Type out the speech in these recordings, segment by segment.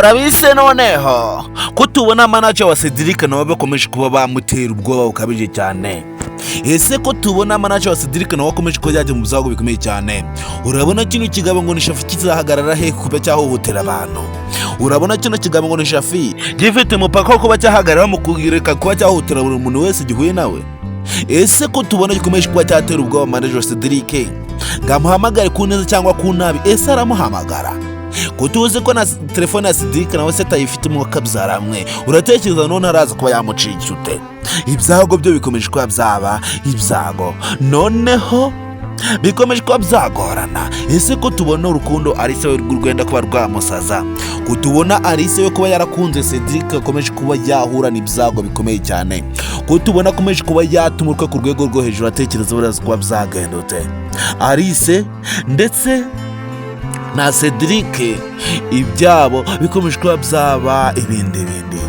Murabise noneho ko tubona manager wa Cedric nawe bakomeje kuba bamutera ubwoba bukabije cyane. Ese ko tubona manager wa Cedric nawe akomeje kuba yajya mu byago bikomeye cyane, urabona kino kigabo ngo ni Shafi kizahagarara he kuba cyahohotera abantu? Urabona kino kigabo ngo ni Shafi gifite umupaka wo kuba cyahagarara mu kureka kuba cyahohotera buri muntu wese gihuye nawe? Ese ko tubona gikomeje kuba cyatera ubwoba manager wa Cedric ngo amuhamagare ku neza cyangwa ku nabi, ese aramuhamagara? Ko tuzi ko na telefone ya Cedric nawe se atayifitemo akabyaramwe, uratekereza none araza kuba yamuciye ute? Ibyago byo bikomeje kuba byaba ibyago, noneho bikomeje kuba byagorana. Ese ko tubona urukundo Alice we rwenda kuba rwamusaza, ko tubona Alice we kuba yarakunze Cedric akomeje kuba yahura n'ibyago bikomeye cyane, ko tubona akomeje kuba yatumuka ku rwego rwo hejuru, atekereza buriya kuba byagendutse Alice ndetse na Cedric ibyabo bikomeje kuba byaba ibindi bindi.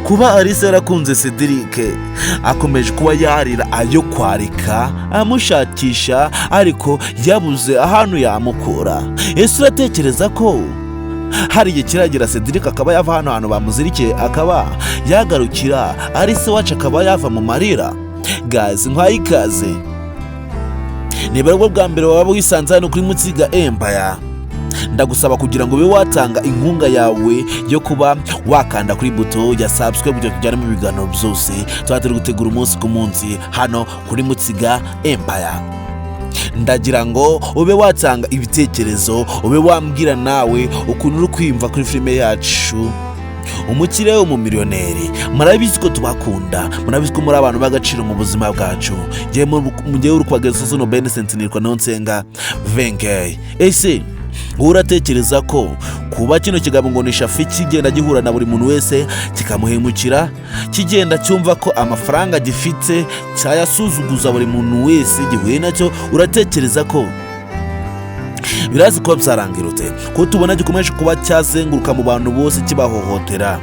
Kuba Alice yarakunze Cedric akomeje kuba yarira ayo kwarika amushakisha, ariko yabuze ahantu yamukura. Ese uratekereza ko hari igihe kiragera Cedric akaba yava hano hantu bamuzirikiye, akaba yagarukira Alice wacu, akaba yava mu marira? Guys, nkwaye ikaze. Niba aribwo bwa mbere waba wisanze hano kuri Mutsiga Empire, ndagusaba kugira ngo ube watanga inkunga yawe yo kuba wakanda kuri buto ya subscribe kugira ngo tujyane mu biganiro byose tuba turi gutegura umunsi ku munsi hano kuri Mutsiga Empire. Ndagira ngo ube watanga ibitekerezo, ube wambwira nawe ukuntu uri kwiyumva kuri filime yacu Umukire W'Umumiliyoneri. Murabizi ko tubakunda, murabizi ko muri abantu b'agaciro mu buzima bwacu. Ngewe uri kubageza zino Benisenti nitwa Nonsenga Venkey. Ese wowe uratekereza ko kuba kino kigabo ngo ni Shafi kigenda gihura na buri muntu wese kikamuhemukira, kigenda cyumva ko amafaranga gifite cyayasuzuguza buri muntu wese gihuye nacyo, uratekereza ko birazi kuba byarangirutse? Ko tubona gikomeje kuba cyazenguruka mu bantu bose kibahohotera,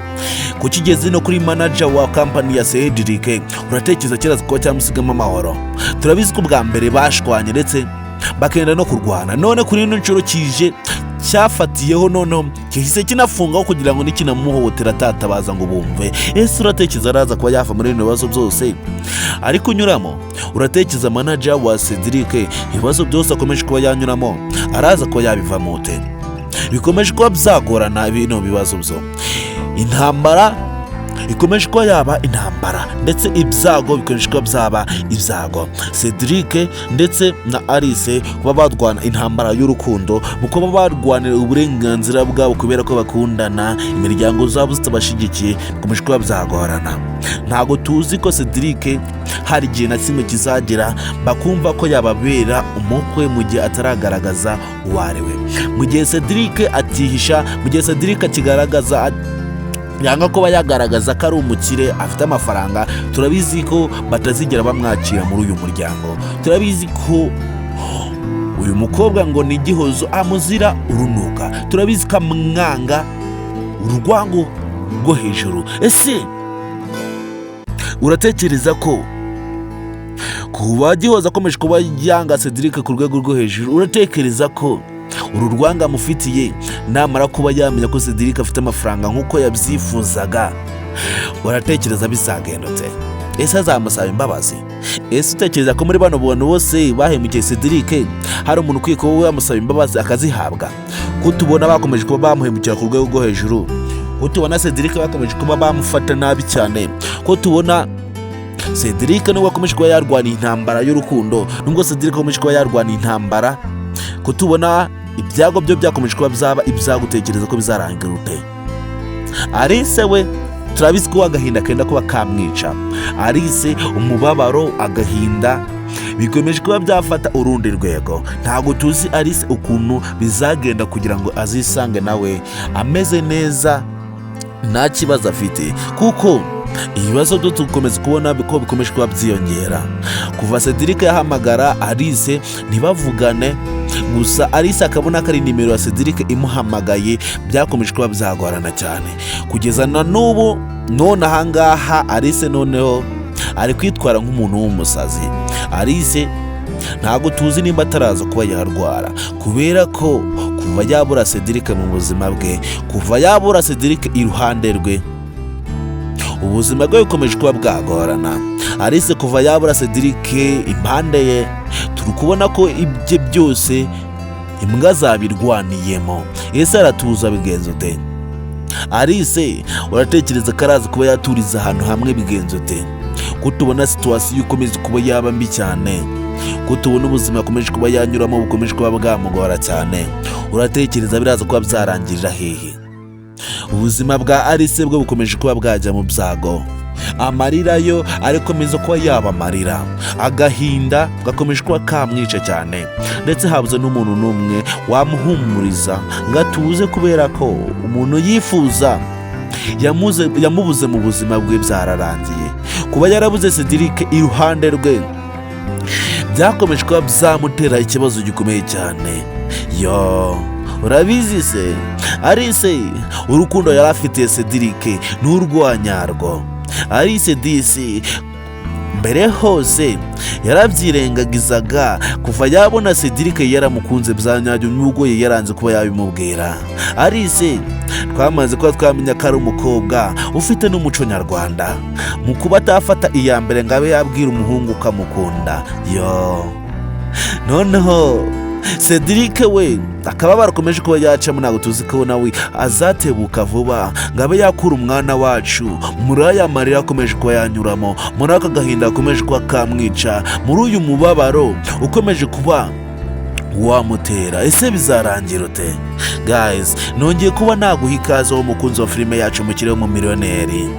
ko kigeze no kuri manager wa kampani ya Cedric, uratekereza kirazi kuba cyamusigamo amahoro? Turabizi ko bwa mbere bashwanye ndetse bakenda no kurwana, none kuri ino nshuro kije cyafatiyeho, noneho gihise kinafungaho kugira ngo nikinamuhohotera atatabaza ngo bumve. Ese uratekereza araza kuba yava muri bino bibazo byose ari kunyuramo? Uratekereza manager wa Cedric ibibazo byose akomeje kuba yanyuramo araza kuba yabivamo ute? Bikomeje kuba byagorana bino bibazo byo, intambara ikomeje kuba yaba intambara, ndetse ibyago bikomeje kuba byaba ibyago. Cedric ndetse na Alice kuba barwana intambara y'urukundo, mu kuba barwanira uburenganzira bwabo kubera ko bakundana, imiryango zabo zitabashyigikiye, bikomeje kuba byagorana. Ntabwo tuzi ko Cedric hari igihe na kimwe kizagera bakumva ko yababera umukwe mu gihe ataragaragaza uwo ari we, mu gihe Cedric atihisha, mu gihe Cedric akigaragaza yanga kuba yagaragaza ko ari umukire afite amafaranga. Turabizi ko batazigera bamwakira muri uyu muryango. Turabizi ko uyu mukobwa ngo ni Igihozo amuzira urunuka, turabizi ko amwanga urwango rwo hejuru. Ese uratekereza ko kuba Gihozo akomeje kuba yanga Cedric ku rwego rwo hejuru, uratekereza ko uru rwanga amufitiye, namara kuba yamenya ko Cedric afite amafaranga nk'uko yabyifuzaga, uratekereza bizagendutse? Ese azamusaba imbabazi? Ese utekereza ko muri bano bantu bose bahemukiye Cedric hari umuntu ukwiye kuba yamusaba imbabazi akazihabwa? Ko tubona bakomeje kuba bamuhemukira ku rwego rwo hejuru, ko tubona Cedric bakomeje kuba bamufata nabi cyane, ko tubona Cedric nubwo akomeje kuba yarwana intambara y'urukundo, nubwo Cedric akomeje kuba yarwana intambara, ko tubona ibyago byo byakomeje kuba byaba ibyago, utekereza ko bizarangira ute? Alice we turabizi ko agahinda kenda kuba kamwica. Alice umubabaro, agahinda bikomeje kuba byafata urundi rwego. Ntabwo tuzi Alice ukuntu bizagenda kugira ngo azisange nawe ameze neza nta kibazo afite, kuko ibibazo byo dukomeza kubona ko bikomeje kuba byiyongera kuva Cedric yahamagara Alice ntibavugane, gusa Alice akabona ko ari nimero ya Cedric imuhamagaye. Byakomeje kuba byagorana cyane kugeza na n'ubu. None ahangaha Alice noneho ari kwitwara nk'umuntu w'umusazi. Alice Ntabwo tuzi nimba ataraza kuba yarwara, kubera ko kuva yabura Cedric mu buzima bwe, kuva yabura Cedric iruhande rwe, ubuzima bwe bukomeje kuba bwagorana. Alice kuva yabura Cedric impande ye, turi kubona ko ibye byose imbwa zabirwaniyemo. Ese aratuza bigenze ute? Alice uratekereza ko araza kuba yaturiza ahantu hamwe bigenze ute, ko tubona situation ikomeza kuba yaba mbi cyane, ko tubona ubuzima akomeje kuba yanyuramo bukomeje kuba bwamugora cyane? Uratekereza biraza kuba byarangirira hehe? Ubuzima bwa Alice bwo bukomeje kuba bwajya mu byago, amarira yo arakomeza kuba yaba amarira, agahinda gakomeje kuba kamwica cyane, ndetse habuze n'umuntu n'umwe wamuhumuriza ngo atuze, kubera ko umuntu yifuza yamubuze mu buzima bwe. Byararangiye kuba yarabuze Cedric iruhande rwe, byakomeje kuba byamutera ikibazo gikomeye cyane. Yo, urabizi se, Alice urukundo yari afitiye Cedric ni urwanyarwo. Alice disi mbere hose yarabyirengagizaga, kuva yabona Cedric yaramukunze bya nyabyo, nubwo ye yaranze kuba yabimubwira. Alice twamaze kuba twamenya ko ari umukobwa ufite n'umuco nyarwanda, mu kuba atafata iya mbere ngo abe yabwira umuhungu ukamukunda. Yo, noneho Cedric we akaba barakomeje kuba yacamo, ntabwo tuzi ko nawe azatebuka vuba ngo abe yakura umwana wacu muri aya marira akomeje kuba yanyuramo, muri aka gahinda akomeje kuba kamwica, muri uyu mubabaro ukomeje kuba wamutera. Ese bizarangira ute? Guys, nongeye kuba naguha ikaze, wo mukunzi wa filime yacu Umukire w'Umumiliyoneri.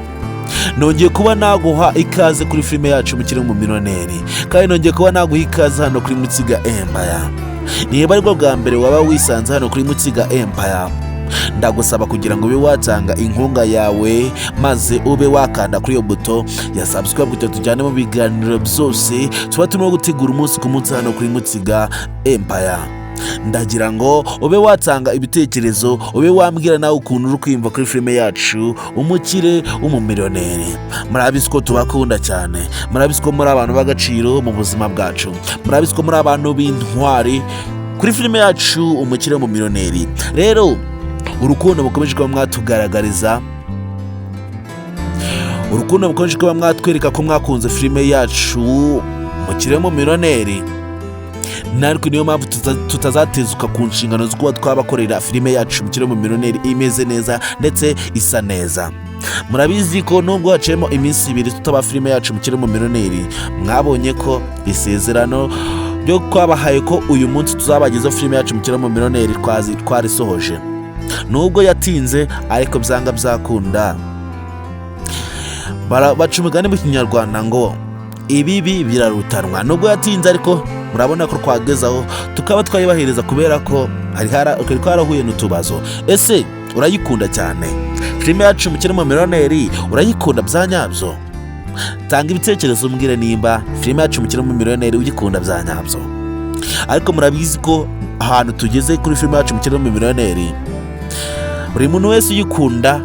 Nongeye kuba naguha ikaze kuri filime yacu Umukire w'Umumiliyoneri, kandi nongeye kuba naguha ikaze hano kuri Mutsiga Empire. Niba aribwo bwa mbere waba wisanze hano kuri Mutsiga Empire, ndagusaba kugira ngo ube watanga inkunga yawe, maze ube wakanda kuri iyo buto ya subscribe, kugira tujyane mu biganiro byose tuba turimo gutegura umunsi ku munsi hano kuri Mutsiga Empire. Ndagira ngo ube watanga ibitekerezo, ube wambwira nawe ukuntu uri kwiyumva kuri filime yacu Umukire w'Umumiliyoneri. Murabizi ko tubakunda cyane, murabizi ko muri abantu b'agaciro mu buzima bwacu, murabizi ko muri abantu b'intwari kuri filime yacu Umukire w'Umumiliyoneri. Rero urukundo mukomeje kuba mwatugaragariza, urukundo mukomeje kuba mwatwereka ko mwakunze filime yacu Umukire w'Umumiliyoneri, natwe niyo mpamvu tutazatezuka ku nshingano zo kuba twabakorera filime yacu Umukire w'Umumiliyoneri imeze neza ndetse isa neza. Murabizi ko nubwo haciyemo iminsi 2 tutaba filime yacu Umukire w'Umumiliyoneri, mwabonye ko isezerano ryo twabahaye ko uyu munsi tuzabagezaho filime yacu Umukire w'Umumiliyoneri twarisohoje, nubwo yatinze, ariko byanga byakunda. Baca umugani mu Kinyarwanda ngo ibibi birarutanwa. Nubwo yatinze, ariko murabona ko twagezaho tukaba twayibahereza, kubera ko hari twarahuye n'utubazo. Ese urayikunda cyane filime yacu Umukire w'Umumiliyoneri? Urayikunda bya nyabyo? Tanga ibitekerezo, umbwire nimba filime yacu Umukire w'Umumiliyoneri uyikunda bya nyabyo. Ariko murabizi ko ahantu tugeze kuri filime yacu Umukire w'Umumiliyoneri, buri muntu wese uyikunda,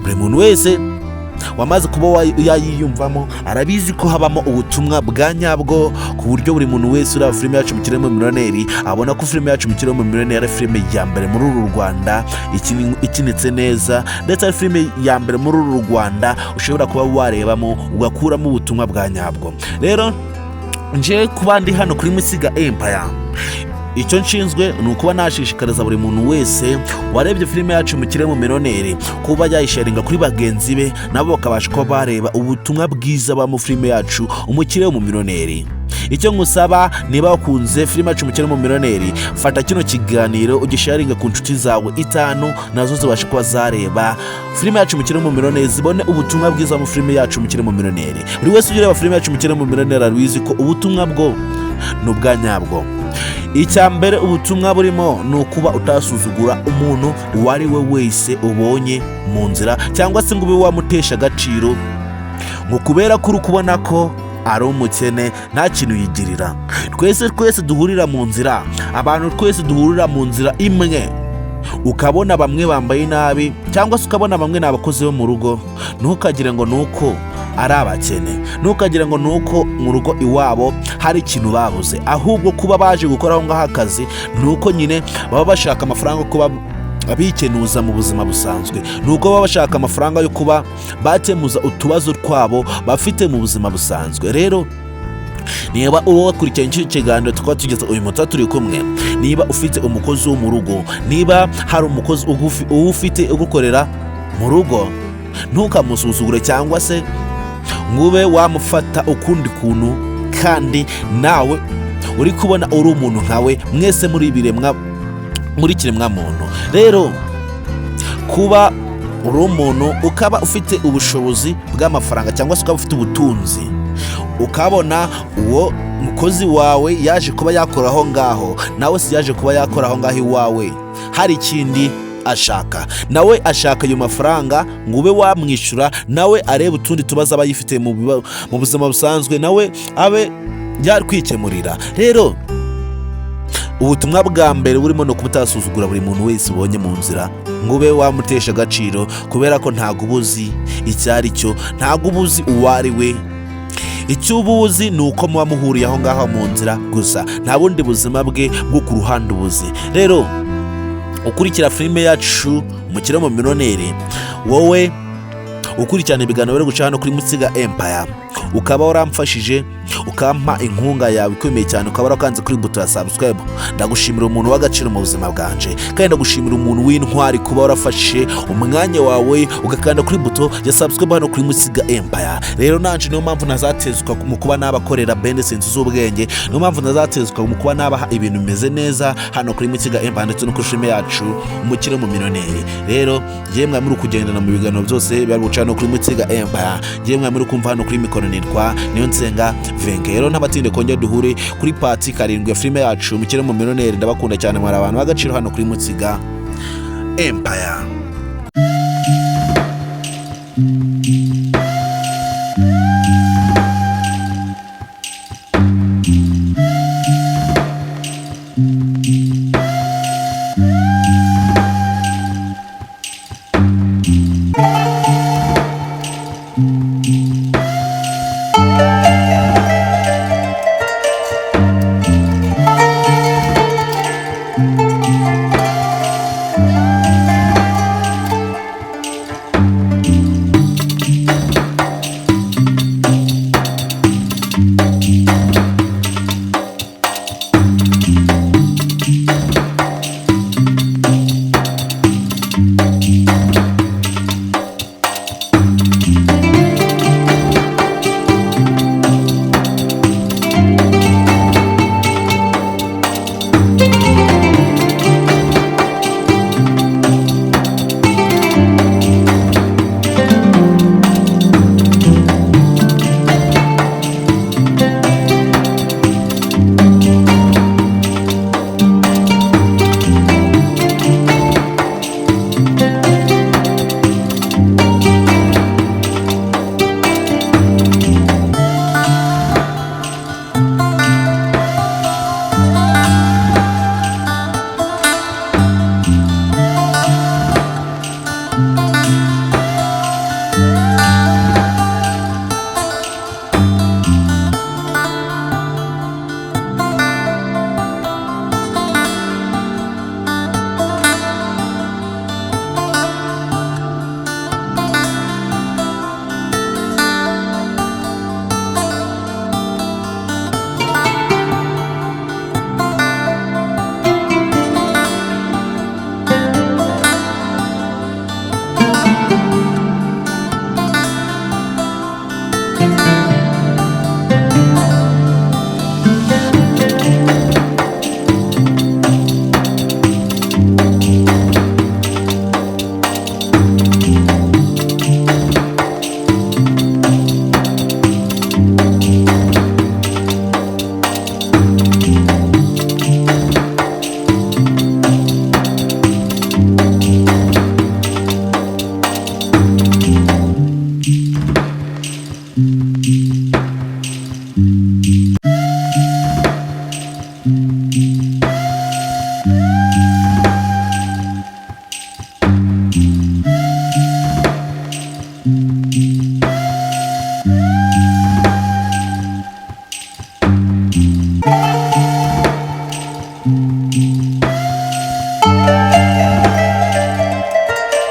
buri muntu wese wamaze kuba yayiyumvamo, arabizi ko habamo ubutumwa bwa nyabwo, ku buryo buri muntu wese ureba filime yacu Umukire w'Umumiliyoneri abona ko filime yacu Umukire w'Umumiliyoneri ari filime ya mbere muri uru Rwanda ikinitse neza, ndetse ari filime ya mbere muri uru Rwanda ushobora kuba warebamo ugakuramo ubutumwa bwa nyabwo. Rero nje kuba ndi hano kuri Musiga Empire, icyo nshinzwe ni ukuba nashishikariza buri muntu wese warebye filime yacu Umukire w'Umumiliyoneri kuba yayisharinga kuri bagenzi be, nabo bakabasha kuba bareba ubutumwa bwiza buba mu filime yacu Umukire w'Umumiliyoneri. Icyo ngusaba, niba wakunze filime yacu Umukire w'Umumiliyoneri, fata kino kiganiro ugisharinga ku nshuti zawe itanu, nazo zibashe kuba zareba filime yacu Umukire w'Umumiliyoneri, zibone ubutumwa bwiza mu filime yacu Umukire w'Umumiliyoneri. Buri wese ujya ureba filime yacu Umukire w'Umumiliyoneri arabizi ko ubutumwa bwo ni ubwa nyabwo. Icya mbere ubutumwa burimo ni ukuba utasuzugura umuntu uwo ari we wese ubonye mu nzira, cyangwa se ngo ube wamutesha agaciro ngo kubera ko uri kubona ko ari umukene, nta kintu yigirira. Twese twese duhurira mu nzira, abantu twese duhurira mu nzira imwe, ukabona bamwe bambaye nabi, cyangwa se ukabona bamwe ni abakozi bo mu rugo, ntukagire ngo ni uko ari abakene, ntukagira ngo ni uko mu rugo iwabo hari ikintu babuze, ahubwo kuba baje gukora aho ngaho akazi ni uko nyine baba bashaka amafaranga yo kuba bikenuza mu buzima busanzwe, ni uko baba bashaka amafaranga yo kuba bakemuza utubazo twabo bafite mu buzima busanzwe. Rero niba uba wakurikiranye iki kiganiro tukaba tugeze uyu munota turi kumwe, niba ufite umukozi wo mu rugo, niba hari umukozi ufite ugukorera mu rugo, ntukamusuzugure cyangwa se ngo ube wamufata ukundi kuntu, kandi nawe uri kubona uri umuntu nkawe, mwese muri ibiremwa, muri kiremwa muntu. Rero kuba uri umuntu ukaba ufite ubushobozi bw'amafaranga cyangwa se ukaba ufite ubutunzi, ukabona uwo mukozi wawe yaje kuba yakora aho ngaho, nawe si yaje kuba yakora aho ngaho iwawe, hari ikindi ashaka, nawe ashaka ayo mafaranga ngo ube wamwishyura, nawe arebe utundi tubazo aba yifite mu buzima busanzwe, nawe abe yakwikemurira. Rero ubutumwa bwa mbere burimo ni ukuba utasuzugura buri muntu wese ubonye mu nzira ngo ube wamutesha agaciro, kubera ko ntabwo uba uzi icyo ari cyo, ntabwo uba uzi uwo ari we. Icyo uba uzi ni uko muba muhuriye aho ngaho mu nzira gusa, nta bundi buzima bwe bwo ku ruhande ubuzi. Rero ukurikira filime yacu Umukire mu Miliyoneri, wowe ukurikirana ibiganiro biri guca hano kuri Mutsiga Empire, ukaba waramfashije ukampa inkunga yawe ikomeye cyane, ukaba warakanze kuri buto ya subscribe, ndagushimira umuntu w'agaciro mu buzima bwanje, kandi ndagushimira umuntu w'intwari kuba warafashe umwanya wawe ugakanda kuri buto ya subscribe hano kuri Mutsiga Empire. Rero nanje niyo mpamvu ntazatezwa mu kuba nabakorera bende sensi z'ubwenge, niyo mpamvu ntazatezwa mu kuba nabaha ibintu bimeze neza hano kuri Mutsiga Empire ndetse no kuri filime yacu Umukire mu Miliyoneri. Rero yemwe muri kugendana mu biganiro byose bari guca hano kuri Mutsiga Empire, yemwe muri kumva hano kuri mikoro nitwa Niyonsenga Venke. Rero ntabatinde kongera duhure kuri pati 7 ya filime yacu Umukire mu Miliyoneri. Ndabakunda cyane, mwari abantu b'agaciro hano kuri Mutsiga Empire.